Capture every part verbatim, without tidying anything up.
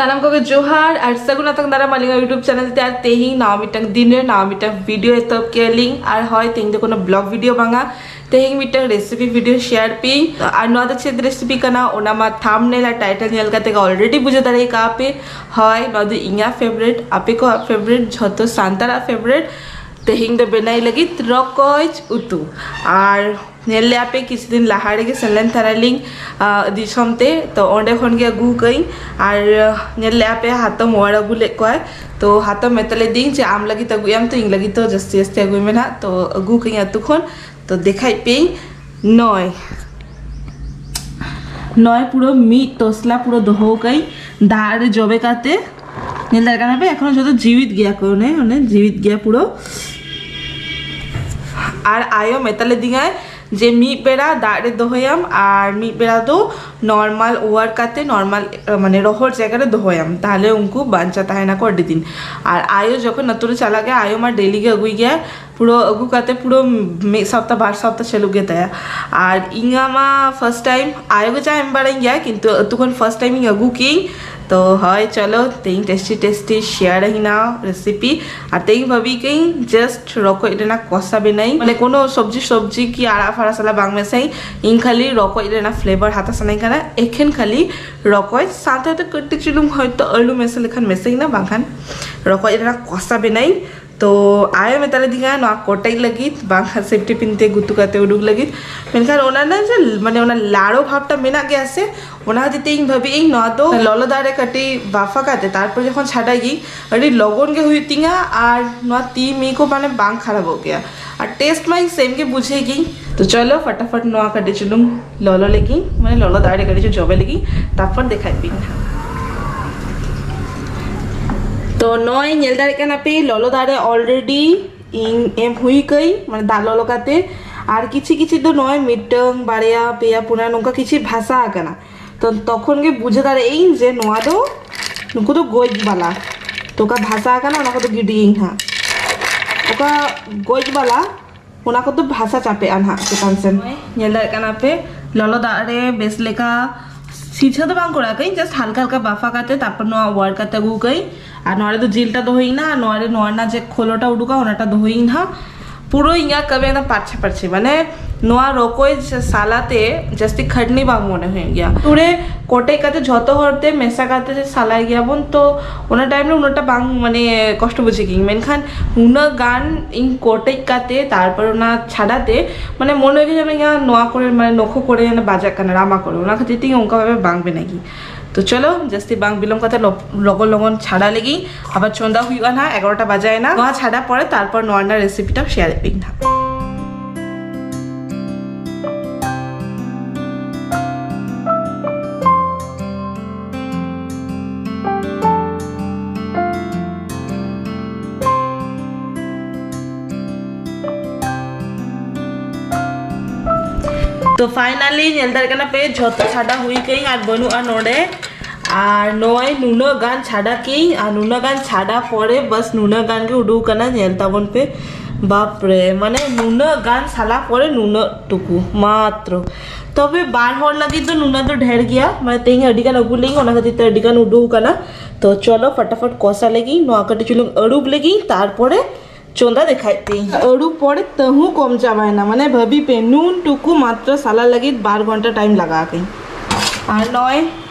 ᱥᱟᱱᱟᱢ ᱠᱚᱜᱮ ᱡᱚᱦᱟᱨ ᱟᱨ ᱥᱟᱹᱜᱩᱱ ᱟᱛᱟᱝ ᱫᱟᱨᱟᱢ ᱟᱹᱞᱤᱧᱟᱜ YouTube ᱪᱮᱱᱮᱞ ᱛᱮ᱾ ᱟᱨ ᱛᱮᱦᱮᱧ ᱱᱟᱣᱟ ᱢᱤᱫᱴᱟᱝ ᱫᱤᱱ ᱨᱮ ᱱᱟᱣᱟ ᱢᱤᱫᱴᱟᱝ ᱵᱷᱤᱰᱤᱭᱳ ᱮᱛᱚᱦᱚᱵ ᱠᱮᱜᱼᱟ ᱞᱤᱧ᱾ ᱟᱨ ᱦᱳᱭ, ᱛᱮᱦᱮᱧ ᱫᱚ ᱠᱳᱱᱳ ᱵᱞᱚᱜ ᱵᱷᱤᱰᱤᱭᱳ ᱵᱟᱝᱟ, ᱛᱮᱦᱮᱧ ᱢᱤᱫᱴᱟᱝ ᱨᱮᱥᱤᱯᱤ ᱵᱷᱤᱰᱤᱭᱳ ᱥᱮᱭᱟᱨ ᱯᱮᱭᱟᱹᱧ᱾ ᱟᱨ ᱱᱚᱣᱟ ᱫᱚ ᱪᱮᱫ ᱨᱮᱥᱤᱯᱤ ᱠᱟᱱᱟ, ᱚᱱᱟ ᱢᱟ ᱛᱷᱟᱢᱵᱱᱮᱞ ᱟᱨ ᱴᱟᱭᱴᱮᱞ ᱧᱮᱞ ᱠᱟᱛᱮ ᱜᱮ ᱚᱞᱨᱮᱰᱤ ᱵᱩᱡᱷᱟᱹᱣ ᱫᱟᱲᱮ ᱠᱟᱜᱼᱟ ᱯᱮ᱾ ᱦᱳᱭ, ᱱᱚᱣᱟ ᱫᱚ ᱤᱧᱟᱹᱜ ᱯᱷᱮᱵᱟᱨᱮᱴ, ᱟᱯᱮ ᱠᱚᱣᱟᱜ ᱯᱷᱮᱵᱟᱨᱮᱴ, ᱡᱷᱚᱛᱚ ᱥᱟᱱᱛᱟᱲᱟᱜ ᱯᱷᱮᱵᱟᱨᱮᱴ᱾ ᱛᱮᱦᱮᱧ ᱫᱚ ᱵᱮᱱᱟᱭ ᱞᱟᱹᱜᱤᱫ ᱨᱚᱠᱚᱡ ᱩᱛᱩ᱾ ᱟᱨ ᱧᱮᱞ ᱞᱮᱜᱼᱟ ᱯᱮ, ᱠᱤᱪᱷᱩ ᱫᱤᱱ ᱞᱟᱦᱟ ᱨᱮᱜᱮ ᱥᱮᱱ ᱞᱮᱱ ᱛᱟᱦᱮᱱᱟᱞᱤᱧ, ᱟᱸ, ᱫᱤᱥᱚᱢ ᱛᱮ, ᱛᱚ ᱚᱸᱰᱮ ᱠᱷᱚᱱ ᱜᱮ ᱟᱹᱜᱩ ᱠᱟᱹᱧ᱾ ᱟᱨ, ᱟᱸ, ᱧᱮᱞ ᱞᱮᱜᱼᱟ ᱯᱮ, ᱦᱟᱛᱚᱢ ᱚᱣᱟᱨ ᱟᱹᱜᱩ ᱞᱮᱫ ᱠᱚᱣᱟᱭ᱾ ᱛᱚ ᱦᱟᱛᱚᱢ ᱢᱮᱛᱟ ᱞᱮᱫᱤᱧ ᱡᱮ, "ᱟᱢ ᱞᱟᱹᱜᱤᱫ ᱟᱹᱜᱩᱭᱟᱢ ᱛᱚ, ᱤᱧ ᱞᱟᱹᱜᱤᱫ ᱫᱚ ᱡᱟᱹᱥᱛᱤ ᱡᱟᱹᱥᱛᱤ ᱟᱹᱜᱩᱭ ᱢᱮ ᱱᱟᱦᱟᱜ᱾" ᱛᱚ ᱟᱹᱜᱩ ᱠᱟᱹᱧ ᱟᱹᱛᱩ ᱠᱷᱚᱱ᱾ ᱛᱚ ᱫᱮᱠᱷᱟᱭ ᱯᱮᱭᱟᱹᱧ, ᱱᱚᱭ ᱱᱚᱭ ᱯᱩᱨᱟᱹ ᱢᱤᱫ ᱛᱚᱥᱞᱟ ᱯᱩᱨᱟᱹ ᱫᱚᱦᱚ ᱠᱟᱹᱧ ᱫᱟᱜ ᱨᱮ ᱡᱚᱵᱮ ᱠᱟᱛᱮ᱾ ᱧᱮᱞ ᱫᱟᱲᱮᱭᱟᱜ ᱠᱟᱱᱟ ᱯᱮ, ᱮᱠᱷᱚᱱᱳ ᱡᱚᱛᱚ ᱡᱤᱣᱤᱫ ᱜᱮᱭᱟ ᱠᱚ, ᱚᱱᱮ, ᱚᱱᱮ ᱡᱤᱣᱤᱫ ᱜᱮᱭᱟ ᱯᱩᱨᱟᱹ᱾ ᱟᱨ ᱟᱭᱳ ᱢᱮᱛᱟ ᱞᱮᱫᱤᱧᱟᱭ ᱡᱮ ᱢᱤᱫ ᱵᱮᱲᱟ ᱫᱟᱜ ᱨᱮ ᱫᱚᱦᱚᱭᱟᱢ ᱟᱨ ᱢᱤᱫ ᱵᱮᱲᱟ ᱫᱚ ᱱᱚᱨᱢᱟᱞ ᱚᱣᱟᱨ ᱠᱟᱛᱮ, ᱱᱚᱨᱢᱟᱞ, ᱢᱟᱱᱮ, ᱨᱚᱦᱚᱲ ᱡᱟᱭᱜᱟ ᱨᱮ ᱫᱚᱦᱚᱭᱟᱢ, ᱛᱟᱦᱞᱮ ᱩᱱᱠᱩ ᱵᱟᱧᱪᱟᱣ ᱛᱟᱦᱮᱱᱟᱠᱚ ᱟᱹᱰᱤ ᱫᱤᱱ᱾ ᱟᱨ ᱟᱭᱳ ᱡᱚᱠᱷᱚᱱ ᱟᱹᱛᱩ ᱨᱮ ᱪᱟᱞᱟᱜ ᱜᱮᱭᱟ, ᱟᱭᱳ ᱢᱟ ᱰᱮᱞᱤ ᱜᱮ ᱟᱹᱜᱩᱭ ᱜᱮᱭᱟ, ᱯᱩᱨᱟᱹ ᱟᱹᱜᱩ ᱠᱟᱛᱮ ᱯᱩᱨᱟᱹ ᱢᱤᱫ ᱥᱚᱯᱛᱟ ᱵᱟᱨ ᱥᱚᱯᱛᱟ ᱪᱟᱹᱞᱩᱜ ᱜᱮ ᱛᱟᱭᱟ᱾ ᱟᱨ ᱤᱧᱟᱹᱜ ᱢᱟ ᱯᱷᱟᱥᱴ ᱴᱟᱭᱤᱢ, ᱟᱭᱳ ᱜᱮ ᱪᱟ ᱮᱢ ᱵᱟᱲᱟᱧ ᱜᱮᱭᱟ, ᱠᱤᱱᱛᱩ ᱟᱹᱛᱩ ᱠᱷᱚᱱ ᱯᱷᱟᱥᱴ ᱴᱟᱭᱤᱢ ᱤᱧ ᱟᱹᱜᱩ ᱠᱮᱜᱼᱟᱹᱧ᱾ ᱛᱚ ᱦᱳᱭ, ᱪᱚᱞᱚ ᱛᱮᱦᱮᱧ ᱴᱮᱥᱴᱤ ᱴᱮᱥᱴᱤ ᱥᱮᱭᱟᱨ ᱟᱹᱧ ᱱᱚᱣᱟ ᱨᱮᱥᱤᱯᱤ᱾ ᱟᱨ ᱛᱮᱦᱮᱧ ᱵᱷᱟᱹᱵᱤ ᱠᱮᱜᱼᱟᱹᱧ ᱡᱟᱥᱴ ᱨᱚᱠᱚᱡ ᱨᱮᱱᱟᱜ ᱠᱚᱥᱟ ᱵᱮᱱᱟᱭᱤᱧ, ᱢᱟᱱᱮ ᱠᱳᱱᱳ ᱥᱚᱵᱽᱡᱤ ᱥᱚᱵᱽᱡᱤ ᱠᱤ ᱟᱲᱟᱜ ᱯᱷᱟᱲᱟᱜ ᱥᱟᱞᱟᱜ ᱵᱟᱝ ᱢᱮᱥᱟᱭᱤᱧ᱾ ᱤᱧ ᱠᱷᱟᱹᱞᱤ ᱨᱚᱠᱚᱡ ᱨᱮᱱᱟᱜ ᱯᱷᱞᱮᱵᱟᱨ ᱦᱟᱛᱟᱣ ᱥᱟᱱᱟᱧ ᱠᱟᱱᱟ, ᱮᱠᱷᱮᱱ ᱠᱷᱟᱹᱞᱤ ᱨᱚᱠᱚᱡ, ᱥᱟᱶᱛᱮ ᱦᱚᱭᱛᱳ ᱠᱟᱹᱴᱤᱡ ᱪᱩᱞᱩᱝ ᱦᱚᱭᱛᱳ ᱟᱹᱞᱩ ᱢᱮᱥᱟ ᱞᱮᱠᱷᱟᱱ ᱢᱮᱥᱟᱭᱮᱱᱟ, ᱵᱟᱝᱠᱷᱟᱱ ᱨᱚᱠᱚᱡ ᱨᱮᱱᱟᱜ ᱠᱚᱥᱟ ᱵᱮᱱᱟᱭᱤᱧ᱾ ᱛᱚ ᱟᱭᱳ ᱢᱮᱛᱟ ᱞᱮᱫᱤᱧᱟ ᱱᱚᱣᱟ ᱠᱚᱴᱮᱡ ᱞᱟᱹᱜᱤᱫ, ᱵᱟᱝᱠᱷᱟᱱ ᱥᱮᱯᱴᱤ ᱯᱤᱱ ᱛᱮ ᱜᱩᱛᱩ ᱠᱟᱛᱮ ᱩᱰᱩᱠ ᱞᱟᱹᱜᱤᱫ᱾ ᱢᱮᱱᱠᱷᱟᱱ ᱚᱱᱟ ᱨᱮᱱᱟᱜ ᱡᱮ, ᱢᱟᱱᱮ, ᱚᱱᱟ ᱞᱟᱲᱳ ᱵᱷᱟᱵᱽᱴᱟ ᱢᱮᱱᱟᱜ ᱜᱮᱭᱟ ᱥᱮ, ᱚᱱᱟ ᱠᱷᱟᱹᱛᱤᱨ ᱛᱮ ᱤᱧ ᱵᱷᱟᱹᱵᱤ ᱤᱧ ᱱᱚᱣᱟ ᱫᱚ ᱞᱚᱞᱚ ᱫᱟᱜ ᱨᱮ ᱠᱟᱹᱴᱤᱡ ᱵᱟᱯᱷᱟ ᱠᱟᱛᱮ ᱛᱟᱨᱯᱚᱨ ᱡᱚᱠᱷᱚᱱ ᱪᱷᱟᱰᱟᱭ ᱜᱤᱧ, ᱟᱹᱰᱤ ᱞᱚᱜᱚᱱ ᱜᱮ ᱦᱩᱭᱩᱜ ᱛᱤᱧᱟ ᱟᱨ ᱱᱚᱣᱟ ᱛᱤ ᱢᱤ ᱠᱚ, ᱢᱟᱱᱮ, ᱵᱟᱝ ᱠᱷᱟᱨᱟᱯᱚᱜ ᱜᱮᱭᱟ᱾ ᱟᱨ ᱴᱮᱥᱴ ᱢᱟ ᱤᱧ ᱥᱮᱢ ᱜᱮ ᱵᱩᱡᱷᱟᱹᱣ ᱜᱤᱧ᱾ ᱛᱚ ᱪᱚᱞᱚ ᱯᱷᱟᱴᱟᱯᱷᱟᱴ ᱱᱚᱣᱟ ᱠᱟᱹᱴᱤᱡ ᱪᱩᱞᱩᱝ ᱞᱚᱞᱚ ᱞᱮᱜᱤᱧ, ᱢᱟᱱᱮ, ᱞᱚᱞᱚ ᱫᱟᱜ ᱨᱮ ᱠᱟᱹᱴᱤᱡ ᱪᱩᱞᱩᱝ ᱡᱚᱵᱮ ᱞᱮᱜᱤᱧ, ᱛᱟᱨᱯᱚᱨ ᱫᱮᱠᱷᱟᱭ ᱯᱮ ᱱᱟᱦᱟᱜ᱾ ᱛᱚ ᱱᱚᱜᱼᱚᱭ ᱧᱮᱞ ᱫᱟᱲᱮᱭᱟᱜ ᱠᱟᱱᱟ ᱯᱮ, ᱞᱚᱞᱚ ᱫᱟᱜ ᱨᱮ ᱚᱞᱨᱮᱰᱤ ᱤᱧ ᱮᱢ ᱦᱩᱭ ᱠᱟᱹᱧ, ᱢᱟᱱᱮ, ᱫᱟᱜ ᱞᱚᱞᱚ ᱠᱟᱛᱮ᱾ ᱟᱨ ᱠᱤᱪᱷᱤ ᱠᱤᱪᱷᱤ ᱫᱚ ᱱᱚᱜᱼᱚᱭ ᱢᱤᱫᱴᱟᱝ, ᱵᱟᱨᱭᱟ, ᱯᱮᱭᱟ, ᱯᱩᱱᱭᱟ, ᱱᱚᱝᱠᱟ ᱠᱤᱪᱷᱤ ᱵᱷᱟᱥᱟ ᱟᱠᱟᱱᱟ᱾ ᱛᱚ ᱛᱚᱠᱷᱚᱱ ᱜᱮ ᱵᱩᱡᱷᱟᱹᱣ ᱫᱟᱲᱮᱭᱟᱜ ᱟᱹᱧ ᱡᱮ ᱱᱚᱣᱟ ᱫᱚ, ᱱᱩᱠᱩ ᱫᱚ ᱜᱚᱡ ᱵᱟᱞᱟ᱾ ᱛᱚ ᱚᱠᱟ ᱵᱷᱟᱥᱟ ᱟᱠᱟᱱᱟ, ᱚᱱᱟ ᱠᱚᱫᱚ ᱜᱤᱰᱤᱭᱟᱹᱧ ᱦᱟᱸᱜ᱾ ᱚᱠᱟ ᱜᱚᱡ ᱵᱟᱞᱟ, ᱚᱱᱟ ᱠᱚᱫᱚ ᱵᱷᱟᱥᱟ ᱪᱟᱯᱮᱜᱼᱟ ᱱᱟᱦᱟᱜ ᱪᱮᱛᱟᱱ ᱥᱮᱱ᱾ ᱧᱮᱞ ᱫᱟᱲᱮᱭᱟᱜ ᱠᱟᱱᱟ ᱯᱮ, ᱞᱚᱞᱚ ᱫᱟᱜ ᱨᱮ ᱵᱮᱥ ᱞᱮᱠᱟ ᱪᱤᱪᱷᱟᱹ ᱫᱚ ᱵᱟᱝ ᱠᱚᱨᱟᱣ ᱠᱟᱹᱧ, just ᱦᱟᱞᱠᱟ ᱦᱟᱞᱠᱟ ᱵᱟᱯᱷᱟ ᱠᱟᱛᱮ ᱛᱟᱨᱯᱚᱨ ᱱᱚᱣᱟ ᱚᱣᱟᱨ ᱠᱟᱛᱮ ᱟᱹᱜᱩ ᱠᱟᱹᱧ᱾ ᱟᱨ ᱱᱚᱣᱟ ᱨᱮᱫᱚ ᱡᱤᱞᱴᱟ ᱫᱚᱦᱚᱭ ᱱᱟ, ᱟᱨ ᱱᱚᱣᱟ ᱨᱮ ᱱᱚᱣᱟ ᱨᱮᱱᱟᱜ ᱡᱮ ᱠᱷᱳᱞᱳᱴᱟ ᱩᱰᱩᱠᱟ ᱚᱱᱟᱴᱟ ᱫᱚᱦᱚᱭ ᱱᱟ᱾ ᱯᱩᱨᱟᱹ ᱤᱧᱟᱹᱜ ᱠᱟᱹᱢᱤ ᱮᱠᱫᱚᱢ ᱯᱟᱨᱪᱷᱟ ᱯᱟᱨᱪᱷᱤ, ᱢᱟᱱᱮ ᱱᱚᱣᱟ ᱨᱚᱠᱚᱡ ᱥᱟᱞᱟᱛᱮ ᱡᱟᱹᱥᱛᱤ ᱠᱷᱟᱴᱱᱤ ᱵᱟᱝ ᱢᱚᱱᱮ ᱦᱩᱭᱩᱜ ᱜᱮᱭᱟ᱾ ᱯᱩᱨᱟᱹ ᱠᱚᱴᱮᱡ ᱠᱟᱛᱮ ᱡᱷᱚᱛᱚ ᱦᱚᱲ ᱛᱮ ᱢᱮᱥᱟ ᱠᱟᱛᱮ ᱡᱮ ᱥᱟᱞᱟᱭ ᱜᱮᱭᱟᱵᱚᱱ, ᱛᱚ ᱚᱱᱟ ᱴᱟᱭᱤᱢ ᱨᱮ ᱩᱱᱟᱹᱜᱴᱟ ᱵᱟᱝ ᱢᱟᱱᱮ ᱠᱚᱥᱴᱚ ᱵᱩᱡᱷᱟᱹᱜ ᱜᱮᱭᱟ, ᱢᱮᱱᱠᱷᱟᱱ ᱩᱱᱟᱹᱜ ᱜᱟᱱ ᱤᱧ ᱠᱚᱴᱮᱡ ᱠᱟᱛᱮ ᱛᱟᱨᱯᱚᱨ ᱚᱱᱟ ᱪᱷᱟᱰᱟ ᱛᱮ ᱢᱟᱱᱮ ᱢᱚᱱᱮ ᱦᱩᱭᱩᱜ ᱠᱟᱱᱟ ᱱᱚᱣᱟ ᱠᱚᱨᱮ ᱢᱟᱱᱮ ᱱᱚᱠᱷᱚ ᱠᱚᱨᱮ ᱡᱮᱱᱚ ᱵᱟᱡᱟᱜ ᱠᱟᱱᱟ, ᱨᱟᱢᱟ ᱠᱚᱨᱮ, ᱚᱱᱟ ᱠᱷᱟᱹᱛᱤᱨ ᱛᱮ ᱤᱧ ᱚᱱᱠᱟ ᱵᱷᱟᱵᱮ ᱵᱟᱝ ᱵᱮᱱᱟᱜ ᱜᱮ᱾ ᱛᱚ ᱪᱚᱞᱚ ᱡᱟᱹᱥᱛᱤ ᱵᱟᱝ ᱵᱤᱞᱚᱢ ᱠᱟᱛᱮ ᱞᱚ-, ᱞᱚᱜᱚᱱ ᱞᱚᱜᱚᱱ ᱪᱷᱟᱰᱟ ᱞᱮᱜᱮ, ᱟᱵᱟᱨ ᱪᱚᱸᱫᱟ ᱦᱩᱭᱩᱜᱼᱟ ᱱᱟᱦᱟᱜ, ᱮᱜᱟᱨᱚᱴᱟ ᱵᱟᱡᱟᱭᱮᱱᱟ᱾ ᱱᱚᱣᱟ ᱪᱷᱟᱰᱟ ᱯᱚᱨᱮ ᱛᱟᱨᱯᱚᱨ ᱱᱚᱣᱟ ᱨᱮᱱᱟᱜ ᱨᱮᱥᱤᱯᱤᱴᱟ ᱥᱮᱭᱟᱨ ᱮᱫ ᱯᱮᱭᱟᱹᱧ ᱱᱟᱦᱟᱜ᱾ ᱛᱚ finally ᱧᱮᱞ ᱫᱟᱲᱮᱭᱟᱜ ᱠᱟᱱᱟ ᱯᱮ, ᱡᱷᱚᱛᱚ ᱪᱷᱟᱰᱟ ᱦᱩᱭ ᱠᱟᱹᱧ ᱟᱨ ᱵᱟᱹᱱᱩᱜᱼᱟ ᱱᱚᱰᱮ᱾ ᱟᱨ ᱱᱚᱜᱼᱚᱭ ᱱᱩᱱᱟᱹᱜ ᱜᱟᱱ ᱪᱷᱟᱰᱟ ᱠᱤᱧ, ᱟᱨ ᱱᱩᱱᱟᱹᱜ ᱜᱟᱱ ᱪᱷᱟᱰᱟ ᱯᱚᱨᱮ ᱵᱟᱥ ᱱᱩᱱᱟᱹᱜ ᱜᱟᱱ ᱜᱮ ᱩᱰᱩᱠ ᱟᱠᱟᱱᱟ᱾ ᱧᱮᱞ ᱛᱟᱵᱚᱱ ᱯᱮ, ᱵᱟᱯ ᱨᱮ, ᱢᱟᱱᱮ ᱱᱩᱱᱟᱹᱜ ᱜᱟᱱ ᱥᱟᱞᱟ ᱯᱚᱨᱮ ᱱᱩᱱᱟᱹᱜ ᱴᱩᱠᱩ ᱢᱟᱛᱨᱚ᱾ ᱛᱚᱵᱮ ᱵᱟᱨ ᱦᱚᱲ ᱞᱟᱹᱜᱤᱫ ᱫᱚ ᱱᱩᱱᱟᱹᱜ ᱫᱚ ᱰᱷᱮᱨ ᱜᱮᱭᱟ, ᱢᱟᱱᱮ ᱛᱮᱦᱮᱧ ᱟᱹᱰᱤ ᱜᱟᱱ ᱟᱹᱜᱩ ᱞᱮᱧ, ᱚᱱᱟ ᱠᱷᱟᱹᱛᱤᱨ ᱛᱮ ᱟᱹᱰᱤ ᱜᱟᱱ ᱩᱰᱩᱠ ᱟᱠᱟᱱᱟ᱾ ᱛᱚ ᱪᱚᱞᱚ ᱯᱷᱟᱴᱟᱯᱷᱟᱴ ᱠᱚᱥᱟ ᱞᱮᱜᱤᱧ, ᱱᱚᱣᱟ ᱠᱟᱹᱴᱤᱡ ᱪᱩᱞᱩᱝ ᱟᱹᱨᱩᱵ ᱞᱮᱜᱤᱧ, ᱛᱟᱨᱯᱚᱨᱮ ᱪᱚᱸᱫᱟ ᱫᱮᱠᱷᱟᱭᱮᱫ ᱯᱮᱭᱟᱹᱧ᱾ ᱟᱹᱨᱩᱵ ᱯᱚᱨᱮ ᱛᱟᱹᱦᱩ ᱠᱚᱢ ᱪᱟᱵᱟᱭᱮᱱᱟ, ᱢᱟᱱᱮ ᱵᱷᱟᱹᱵᱤ ᱯᱮ ᱱᱩᱱ ᱴᱩᱠᱩ ᱢᱟᱛᱨᱚ ᱥᱟᱞᱟ ᱞᱟᱹᱜᱤᱫ ᱵᱟᱨ ᱜᱷᱚᱱᱴᱟ ᱴᱟᱭᱤᱢ ᱞᱟᱜᱟᱣ ᱠᱟᱹᱧ᱾ ᱟᱨ ᱱᱚᱜᱼᱚᱭ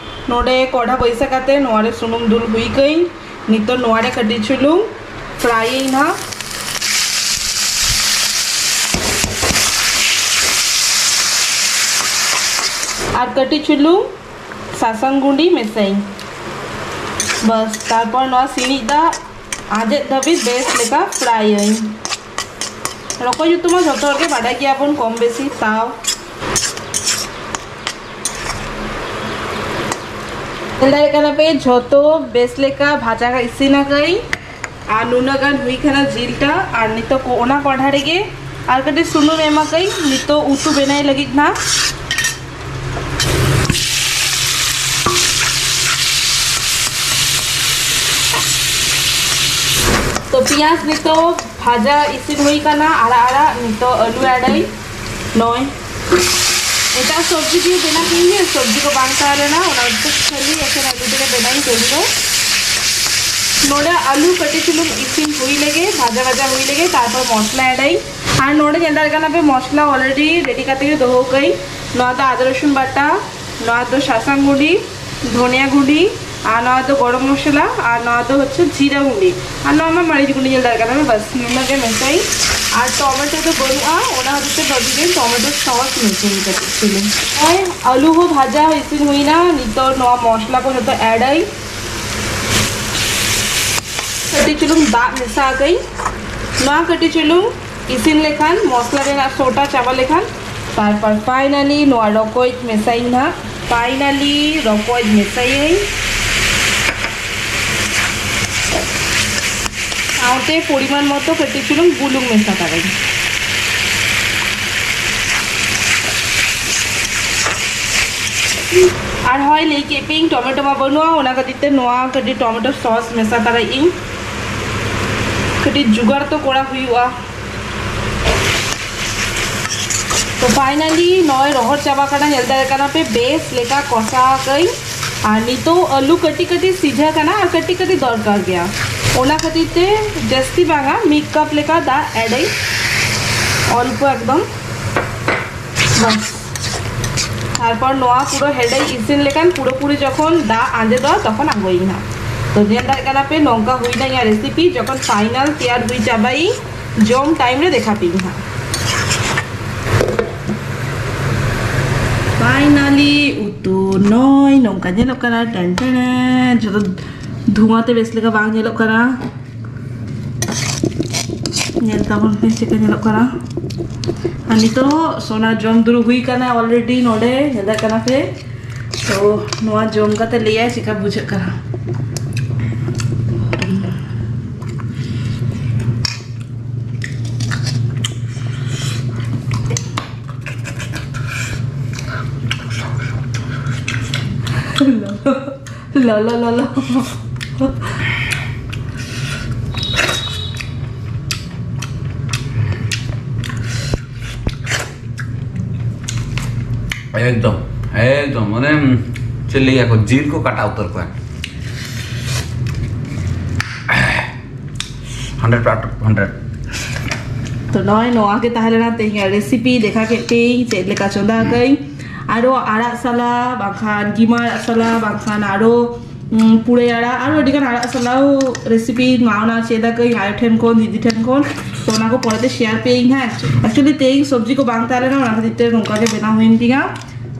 ᱱᱚᱰᱮ ᱠᱚᱲᱦᱟ ᱵᱟᱹᱭᱥᱟᱹ ᱠᱟᱛᱮ ᱱᱚᱣᱟ ᱨᱮ ᱥᱩᱱᱩᱢ ᱫᱩᱞ ᱦᱩᱭ ᱠᱟᱹᱧ᱾ ᱱᱤᱛᱚᱜ ᱱᱚᱣᱟ ᱨᱮ ᱠᱟᱹᱴᱤᱡ ᱪᱩᱞᱩᱝ ᱯᱷᱨᱟᱭ ᱟᱹᱧ ᱱᱟᱦᱟᱜ᱾ ᱟᱨ ᱠᱟᱹᱴᱤᱡ ᱪᱩᱞᱩᱝ ᱥᱟᱥᱟᱝ ᱜᱩᱸᱰᱤ ᱢᱮᱥᱟᱭᱟᱹᱧ᱾ ᱵᱟᱥ, ᱛᱟᱨᱯᱚᱨ ᱱᱚᱣᱟ ᱥᱤᱬᱤᱡ ᱫᱟᱜ ᱟᱸᱡᱮᱫ ᱫᱷᱟᱹᱵᱤᱡ ᱵᱮᱥ ᱞᱮᱠᱟ ᱯᱷᱨᱟᱭ ᱟᱹᱧ᱾ ᱨᱚᱠᱚᱡ ᱩᱛᱩ ᱢᱟ ᱡᱷᱚᱛᱚ ᱦᱚᱲ ᱜᱮ ᱵᱟᱰᱟᱭ ᱜᱮᱭᱟᱵᱚᱱ ᱠᱚᱢ ᱵᱮᱥᱤ ᱛᱟᱣ᱾ ᱧᱮᱞ ᱫᱟᱲᱮᱭᱟᱜ ᱠᱟᱱᱟ ᱯᱮ, ᱡᱷᱚᱛᱚ ᱵᱮᱥ ᱞᱮᱠᱟ ᱵᱷᱟᱡᱟ ᱤᱥᱤᱱ ᱟᱠᱟᱫᱟᱹᱧ᱾ ᱟᱨ ᱱᱩᱱᱟᱹᱜ ᱜᱟᱱ ᱦᱩᱭ ᱠᱟᱱᱟ ᱡᱤᱞᱴᱟ᱾ ᱟᱨ ᱱᱤᱛᱚᱜ ᱠᱚ ᱚᱱᱟ ᱠᱚᱲᱦᱟ ᱨᱮᱜᱮ ᱟᱨ ᱠᱟᱹᱴᱤᱡ ᱥᱩᱱᱩᱢ ᱮᱢ ᱟᱠᱟᱫᱟᱹᱧ ᱱᱤᱛᱚᱜ ᱩᱛᱩ ᱵᱮᱱᱟᱭ ᱞᱟᱹᱜᱤᱫ ᱱᱟᱜ᱾ ᱛᱚ ᱯᱮᱸᱭᱟᱡᱽ ᱱᱤᱛᱚᱜ ᱵᱷᱟᱡᱟ ᱤᱥᱤᱱ ᱦᱩᱭ ᱠᱟᱱᱟ, ᱟᱲᱟᱜ ᱟᱲᱟᱜ᱾ ᱱᱤᱛᱚᱜ ᱟᱹᱞᱩ ᱮᱰᱟᱹᱧ ᱱᱚᱭ᱾ ᱮᱴᱟᱜ ᱥᱚᱵᱽᱡᱤ ᱫᱤᱭᱮ ᱵᱮᱱᱟᱣ ᱠᱤᱧ ᱜᱮ, ᱥᱚᱵᱽᱡᱤ ᱠᱚ ᱵᱟᱝ ᱛᱟᱦᱮᱸ ᱞᱮᱱᱟ, ᱚᱱᱟ ᱠᱷᱟᱹᱛᱤᱨ ᱠᱷᱟᱹᱞᱤ ᱮᱠᱷᱮᱱ ᱟᱹᱞᱩ ᱛᱮᱜᱮ ᱵᱮᱱᱟᱣ ᱤᱧ ᱛᱮᱦᱮᱧ ᱫᱚ᱾ ᱱᱚᱰᱮ ᱟᱹᱞᱩ ᱠᱟᱹᱴᱤᱡ ᱪᱩᱞᱩᱝ ᱤᱥᱤᱱ ᱦᱩᱭ ᱞᱮᱜᱮ, ᱵᱷᱟᱡᱟ ᱵᱷᱟᱡᱟ ᱦᱩᱭ ᱞᱮᱜᱮ, ᱛᱟᱨᱯᱚᱨ ᱢᱚᱥᱞᱟ ᱮᱰ ᱟᱹᱧ᱾ ᱟᱨ ᱱᱚᱰᱮ ᱧᱮᱞ ᱫᱟᱲᱮᱭᱟᱜ ᱠᱟᱱᱟ ᱯᱮ, ᱢᱚᱥᱞᱟ already ready ᱠᱟᱛᱮ ᱜᱮ ᱫᱚᱦᱚ ᱠᱟᱹᱧ᱾ ᱱᱚᱣᱟ ᱫᱚ ᱟᱫᱟ ᱨᱚᱥᱩᱱ ᱵᱟᱴᱟ, ᱱᱚᱣᱟ ᱫᱚ ᱥᱟᱥᱟᱝ ᱜᱩᱸᱰᱤ, ᱫᱷᱚᱱᱤᱭᱟ ᱜᱩᱸᱰᱤ, ᱟᱨ ᱱᱚᱣᱟ ᱫᱚ ᱜᱚᱨᱚᱢ ᱢᱚᱥᱞᱟ, ᱟᱨ ᱱᱚᱣᱟ ᱫᱚ ᱦᱚᱪᱪᱷᱮ ᱡᱤᱨᱟ ᱜᱩᱸᱰᱤ, ᱟᱨ ᱱᱚᱣᱟ ᱢᱟ ᱢᱟᱹᱨᱤᱪ ᱜᱩᱸᱰᱤ ᱧᱮᱞ ᱫᱟᱲᱮᱭᱟᱜ ᱠᱟᱱᱟ ᱯᱮ, ᱵᱟᱥ ᱱᱩᱱᱟᱹᱜ ᱜᱮ ᱢᱮᱥᱟᱭᱤᱧ᱾ ᱟᱨ ᱴᱚᱢᱮᱴᱳ ᱫᱚ ᱵᱟᱹᱱᱩᱜᱼᱟ, ᱚᱱᱟ ᱠᱷᱟᱹᱛᱤᱨ ᱛᱮ ᱵᱷᱟᱹᱵᱤ ᱜᱮ ᱴᱚᱢᱮᱴᱳ ᱥᱚᱥ ᱢᱮᱥᱟᱭᱤᱧ ᱠᱟᱹᱴᱤᱡ ᱪᱩᱞᱩᱝ᱾ ᱱᱚᱜᱼᱚᱭ ᱟᱹᱞᱩ ᱦᱚᱸ ᱵᱷᱟᱡᱟ ᱤᱥᱤᱱ ᱦᱩᱭᱱᱟ, ᱱᱤᱛᱚᱜ ᱱᱚᱣᱟ ᱢᱚᱥᱞᱟ ᱠᱚ ᱡᱚᱛᱚ ᱮᱰ ᱟᱹᱧ᱾ ᱠᱟᱹᱴᱤᱡ ᱪᱩᱞᱩᱝ ᱫᱟᱜ ᱢᱮᱥᱟ ᱟᱠᱟᱹᱧ᱾ ᱱᱚᱣᱟ ᱠᱟᱹᱴᱤᱡ ᱪᱩᱞᱩᱝ ᱤᱥᱤᱱ ᱞᱮᱠᱷᱟᱱ, ᱢᱚᱥᱞᱟ ᱨᱮᱱᱟᱜ ᱥᱚᱴᱟ ᱪᱟᱵᱟ ᱞᱮᱠᱷᱟᱱ, ᱛᱟᱨᱯᱚᱨ finally ᱱᱚᱣᱟ ᱨᱚᱠᱚᱡ ᱢᱮᱥᱟᱭᱟᱹᱧ ᱱᱟᱦᱟᱜ᱾ Finally ᱨᱚᱠᱚᱡ ᱢᱮᱥᱟᱭᱟᱹᱧ᱾ ᱥᱟᱶᱛᱮ ᱯᱚᱨᱤᱢᱟᱱ ᱢᱚᱛᱚ ᱠᱟᱹᱴᱤᱡ ᱪᱩᱞᱩᱝ ᱵᱩᱞᱩᱝ ᱢᱮᱥᱟ ᱛᱟᱨᱟᱧ᱾ ᱟᱨ ᱦᱚᱸᱜᱼᱚᱭ ᱞᱟᱹᱭ ᱠᱮᱫ ᱯᱮᱭᱟᱹᱧ ᱴᱚᱢᱮᱴᱳ ᱢᱟ ᱵᱟᱹᱱᱩᱜᱼᱟ, ᱚᱱᱟ ᱠᱷᱟᱹᱛᱤᱨ ᱛᱮ ᱱᱚᱣᱟ ᱠᱟᱹᱴᱤᱡ ᱴᱚᱢᱮᱴᱳ ᱥᱚᱥ ᱢᱮᱥᱟ ᱛᱟᱨᱟᱭ ᱤᱧ᱾ ᱠᱟᱹᱴᱤᱡ ᱡᱩᱜᱟᱲ ᱛᱚ ᱠᱚᱨᱟᱣ ᱦᱩᱭᱩᱜᱼᱟ᱾ ᱛᱚ finally ᱱᱚᱜᱼᱚᱭ ᱨᱚᱦᱚᱲ ᱪᱟᱵᱟ ᱠᱟᱱᱟ, ᱧᱮᱞ ᱫᱟᱲᱮᱭᱟᱜ ᱠᱟᱱᱟ ᱯᱮ ᱵᱮᱥ ᱞᱮᱠᱟ ᱠᱚᱥᱟᱣ ᱟᱠᱟᱹᱧ᱾ ᱟᱨ ᱱᱤᱛᱚᱜ ᱟᱹᱞᱩ ᱠᱟᱹᱴᱤᱡ ᱠᱟᱹᱴᱤᱡ ᱥᱤᱡᱷᱟᱹ ᱠᱟᱱᱟ ᱟᱨ ᱠᱟᱹᱴᱤᱡ ᱠᱟᱹᱴᱤᱡ ᱫᱚᱨᱠᱟᱨ ᱜᱮᱭᱟ, ᱚᱱᱟ ᱠᱷᱟᱹᱛᱤᱨ ᱛᱮ ᱡᱟᱹᱥᱛᱤ ᱵᱟᱝᱟ, ᱢᱤᱫ ᱠᱟᱯ ᱞᱮᱠᱟ ᱫᱟᱜ ᱮᱰ ᱟᱹᱧ, ᱚᱞᱯᱚ ᱮᱠᱫᱚᱢ᱾ ᱵᱟᱥ᱾ ᱛᱟᱨᱯᱚᱨ ᱱᱚᱣᱟ ᱯᱩᱨᱟᱹ ᱦᱮᱰᱮᱡ ᱤᱥᱤᱱ ᱞᱮᱠᱷᱟᱱ ᱯᱩᱨᱟᱹᱯᱩᱨᱤ ᱡᱚᱠᱷᱚᱱ ᱫᱟᱜ ᱟᱸᱡᱮᱫᱚᱜᱼᱟ ᱛᱚᱠᱷᱚᱱ ᱟᱬᱜᱚᱭᱟᱹᱧ ᱦᱟᱸᱜ᱾ ᱛᱚ ᱧᱮᱞ ᱫᱟᱲᱮᱭᱟᱜ ᱠᱟᱱᱟ ᱯᱮ ᱱᱚᱝᱠᱟ ᱦᱩᱭᱱᱟ ᱤᱧᱟᱹᱜ ᱨᱮᱥᱤᱯᱤ᱾ ᱡᱚᱠᱷᱚᱱ ᱯᱷᱟᱭᱱᱟᱞ ᱛᱮᱭᱟᱨ ᱦᱩᱭ ᱪᱟᱵᱟᱭᱤᱧ, ᱡᱚᱢ ᱴᱟᱭᱤᱢ ᱨᱮ ᱫᱮᱠᱷᱟ ᱯᱮᱭᱟᱹᱧ ᱦᱟᱸᱜ᱾ ᱯᱷᱟᱭᱱᱟᱞᱤ ᱩᱛᱩ ᱱᱚᱭ ᱱᱚᱝᱠᱟ ᱧᱮᱞᱚᱜ ᱠᱟᱱᱟ᱾ ᱴᱮᱱ ᱴᱮᱱ, ᱡᱚᱛᱚ ᱫᱷᱩᱣᱟᱹ ᱛᱮ ᱵᱮᱥ ᱞᱮᱠᱟ ᱵᱟᱝ ᱧᱮᱞᱚᱜ ᱠᱟᱱᱟ᱾ ᱧᱮᱞ ᱛᱟᱵᱚᱱ ᱯᱮ ᱪᱮᱫᱠᱟ ᱧᱮᱞᱚᱜ ᱠᱟᱱᱟ᱾ ᱟᱨ ᱱᱤᱛᱚᱜ ᱥᱳᱱᱟ ᱡᱚᱢ ᱫᱩᱲᱩᱵ ᱦᱩᱭ ᱠᱟᱱᱟ already ᱱᱚᱰᱮ, ᱧᱮᱞ ᱫᱟᱲᱮᱭᱟᱜ ᱠᱟᱱᱟ ᱯᱮ᱾ ᱛᱚ ᱱᱚᱣᱟ ᱡᱚᱢ ᱠᱟᱛᱮ ᱞᱟᱹᱭᱟᱭ ᱪᱮᱫᱠᱟ ᱵᱩᱡᱷᱟᱹᱜ ᱠᱟᱱᱟ᱾ ᱞᱚᱞᱚ, ᱞᱚᱞᱚ᱾ ᱮᱠᱫᱚᱢ, ᱮᱠᱫᱚᱢ, ᱢᱟᱱᱮ ᱪᱮᱫ ᱞᱟᱹᱭᱟ ᱠᱚ, ᱡᱤᱞ ᱠᱚ ᱠᱟᱴᱟ ᱩᱛᱟᱹᱨ ᱠᱚᱣᱟ᱾ Hundred out of hundred. ᱛᱚ ᱱᱚᱜᱼᱚᱭ ᱱᱚᱣᱟ ᱜᱮ ᱛᱟᱦᱮᱸ ᱞᱮᱱᱟ ᱛᱮᱦᱮᱧᱟᱜ ᱨᱮᱥᱤᱯᱤ᱾ ᱫᱮᱠᱷᱟ ᱠᱮᱫ ᱯᱮᱭᱟᱹᱧ ᱪᱮᱫ ᱞᱮᱠᱟ ᱪᱚᱸᱫᱟ ᱟᱠᱟᱫᱟᱹᱧ᱾ ᱟᱨᱚ ᱟᱲᱟᱜ ᱥᱟᱞᱟ, ᱵᱟᱝᱠᱷᱟᱱ ᱜᱤᱢᱟᱹ ᱟᱲᱟᱜ ᱥᱟᱞᱟ, ᱵᱟᱝᱠᱷᱟᱱ ᱟᱨᱚ ᱩᱸ, ᱯᱩᱨᱟᱹᱭ ᱟᱲᱟᱜ, ᱟᱨᱚ ᱟᱹᱰᱤ ᱜᱟᱱ ᱟᱲᱟᱜ ᱥᱟᱞᱟᱣ ᱨᱮᱥᱤᱯᱤ ᱱᱟᱣᱟ ᱱᱟᱣᱟ ᱪᱮᱫ ᱟᱠᱟᱫᱟᱹᱧ ᱟᱭᱳ ᱴᱷᱮᱱ ᱠᱷᱚᱱ, ᱫᱤᱫᱤ ᱴᱷᱮᱱ ᱠᱷᱚᱱ᱾ ᱛᱚ ᱚᱱᱟ ᱠᱚ ᱯᱚᱨᱮᱛᱮ ᱥᱮᱭᱟᱨ ᱯᱮᱭᱟᱹᱧ ᱦᱟᱸᱜ᱾ ᱮᱠᱪᱩᱭᱮᱞᱤ ᱛᱮᱦᱮᱧ ᱥᱚᱵᱽᱡᱤ ᱠᱚ ᱵᱟᱝ ᱛᱟᱦᱮᱸ ᱞᱮᱱᱟ, ᱚᱱᱟ ᱠᱷᱟᱹᱛᱤᱨ ᱛᱮ ᱱᱚᱝᱠᱟ ᱜᱮ ᱵᱮᱱᱟᱣ ᱦᱩᱭᱮᱱ ᱛᱤᱧᱟ᱾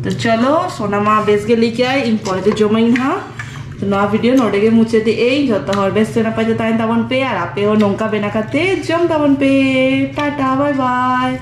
ᱛᱚ ᱪᱚᱞᱚ, ᱥᱳᱱᱟ ᱢᱟ ᱵᱮᱥ ᱜᱮ ᱞᱟᱹᱭ ᱠᱮᱜᱼᱟᱭ, ᱤᱧ ᱯᱚᱨᱮᱛᱮ ᱡᱚᱢᱟᱹᱧ ᱦᱟᱸᱜ᱾ ᱛᱚ ᱱᱚᱣᱟ ᱵᱷᱤᱰᱤᱭᱳ ᱱᱚᱰᱮ ᱜᱮ ᱢᱩᱪᱟᱹᱫ ᱮᱫ ᱟᱹᱧ᱾ ᱡᱚᱛᱚ ᱦᱚᱲ ᱵᱮᱥ ᱛᱮ ᱱᱟᱯᱟᱭ ᱛᱮ ᱛᱟᱦᱮᱱ ᱛᱟᱵᱚᱱ ᱯᱮ, ᱟᱨ ᱟᱯᱮ ᱦᱚᱸ ᱱᱚᱝᱠᱟ ᱵᱮᱱᱟᱣ ᱠᱟᱛᱮ ᱡᱚᱢ ᱛᱟᱵᱚᱱ ᱯᱮ᱾ ᱴᱟᱴᱟ, ᱵᱟᱭ ᱵᱟᱭ᱾